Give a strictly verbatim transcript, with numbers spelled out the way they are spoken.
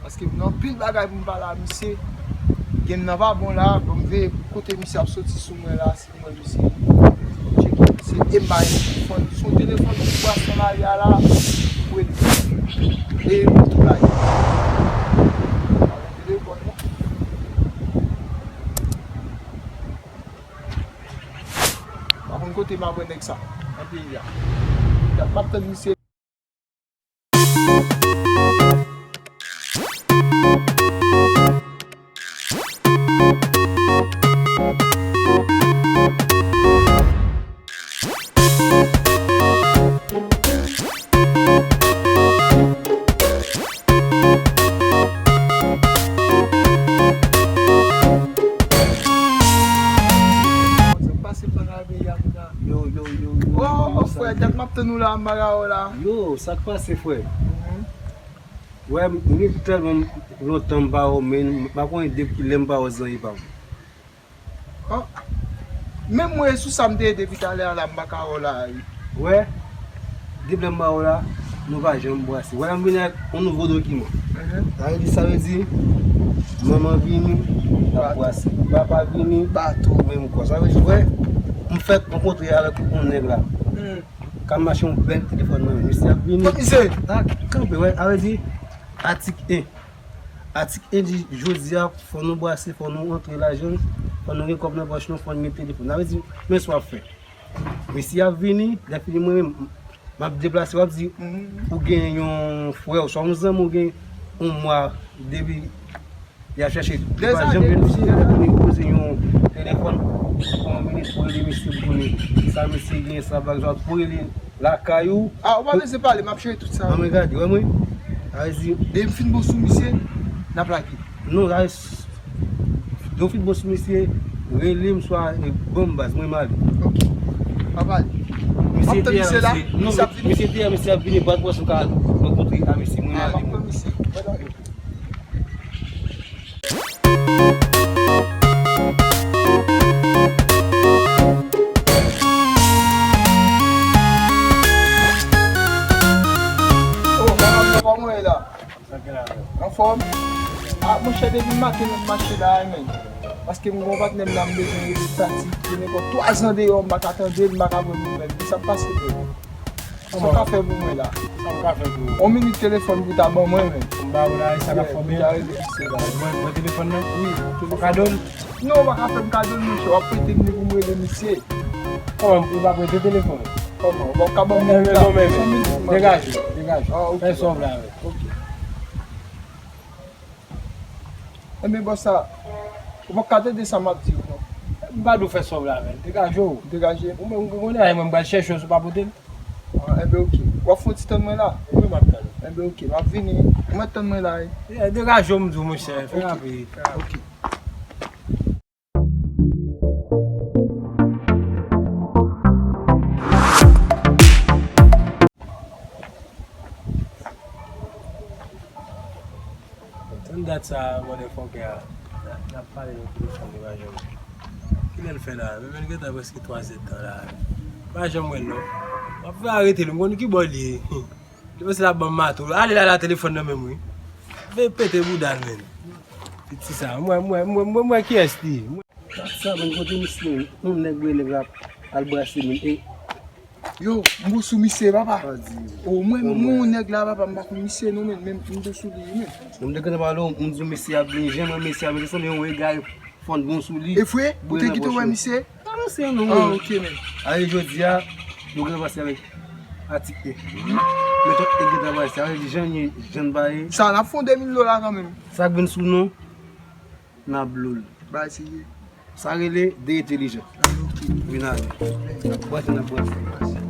Paske m gen anpil bagay pou m pale a misye. Game nan pa bon la, bon, m veye kote misye ap soti sou mwen la, si m wè misye. Tcheke misye, e m ba li telefòn. Sou telefòn pou bwasè Maria la, pou e li. E m tou la. Telefòn, non. Pa konn kote m ap wè nèg sa nan peyi a. M ap tann misye. Sa k pase, frè, dat m ap tann ou la, m pa ka wè w la. Yo, sa k pase, frè? Mhm. Wè, m gen tèlman lontan m pa wè w, men m pa konnen depi lè m pa wè zanmi pa m. An, menm mwen, sou sa m te ye depi talè a la, m pa ka wè w la, wi. Wè, depi lè m pa wè w la, nou pa janm brase. Wè la m vini ak yon nouvo dokiman. Mhm. Sa vle di, sa vle di, manman vini, n ap brase. Papa vini, bato, menm kò. Sa vle di, wè, m fèk rankontre avèk yon nèg la. Hmm. K ap mache yon bèl telefòn nan men. Misye ap vini. Kot misye? A, kanpe, wè, sa vle di, atik en. Atik en di, jodi a, fò nou brase, fò nou antre lajan, fò nou gen kòb nan pòch nou, fò nou gen telefòn. Sa vle di, men sa w ap fè. Mesye ap vini, lè fini mwen menm, m ap deplase, w ap di, ou gen yon frè w, swa yon zanmi w gen yon mwa depi y ap chèche, li pa janm jwenn misye, lè fini poze yon telefòn, pou yon minit, pou rele misye, pou konnen sa misye gen, sa bagay, pou rele lakay ou. A, ou pa bezwen pale, m ap jere tout sa. An, men gade, wè mwen. Sa vle di, depi m fin bon sou misye, n ap lage. Non, sa vle di, depi w fin bon sou misye, rele m swa, e, ban m baz, mwen m ale. Ok. Pa pale. M ap tann misye la, misye ap vini. Misye te, misye ap vini, bat pwès ou ka rankontre a misye, mwen m ale. M ap tann misye. Mwen lage. Oh, kòman w ye la? Anfòm? A, monchè, depi maten m ap mache la, men. Paske m gen yon patnè m la, m bezwen rele pratik. Gen nenpòt twa zan deyò, m pa ka tande l, m pa ka wè nouvèl li. Sa k pase, frè? Sa w ka fè pou mwen la? Sa m ka fè pou ou? On minit telefòn pou ta ban mwen, men. M ba ou la, e sa k ap fòme? Mwen, mwen telefòn nan? Wi, telefòn. Ou kado l? Non, ou pa ka fè m kado l, monchè. W ap prete m li pou m rele misye. Kòman, ou pa prete telefòn? Kòman? Ou pa ka ban m minit la? Non, men, men. Degaje, degaje. Fè sa w vle avè l. Ok. Enben, bòs sa, ou pa ka tande sa m ap di w, non. M pa di w fè sa w vle avè l. Degaje w. Degaje. Ou menm, ou konnen, mwen, m pral chèche w si w pa pote l. Ah, enben, ok. W ap fè yon ti tann mwen la? Wi, m ap tann ou. Enben, ok. M ap vini. Ou mèt tann mwen la, wi. Yeah, degaje w, m di w, monchè. Fè rapid. Ok. Tann dat sa, motherfucker a, n ap pale nan telefòn, li pa janm. Kilè l fè la? Menm l gentan prèske twa zè tan la. Pa janm wè l non. M ap fè arete l, m konn ki bò l ye. Li panse l ap ban m mato. Ale la, la telefòn nan men m wi. Veye pete bouda l, menn. Piti sa, mwen, mwen, mwen, mwen, mwen kiyès li ye? Mwen... Sa, menn, kote misye, yon nèg rele l ap al brase, menn. E yo, m bon sou misye, papa. O, mwen, mwen, yon nèg la, papa, m pa konn misye, non, menn, men m bon sou li, menn. Mwen, m te gentan pale w, m di w misye ap vini, jan mwen, misye ap vini, sanble yon egare. Fòn bon sou li. E vre? Ou te kite w wè misye? Pa misye non. Ah, ok, men. Ale jodi a, nou gen pase avèk atik e. Metòd e gen travay, sa vle di jan ye, jan ba ye. Sa, n ap fè yon de mil dola kanmenm. Sa k vin sou nou, n ap blo l. Bay serye. Sa rele de entelijan. Ah, ok. Vin ale. N ap brase, n ap brase.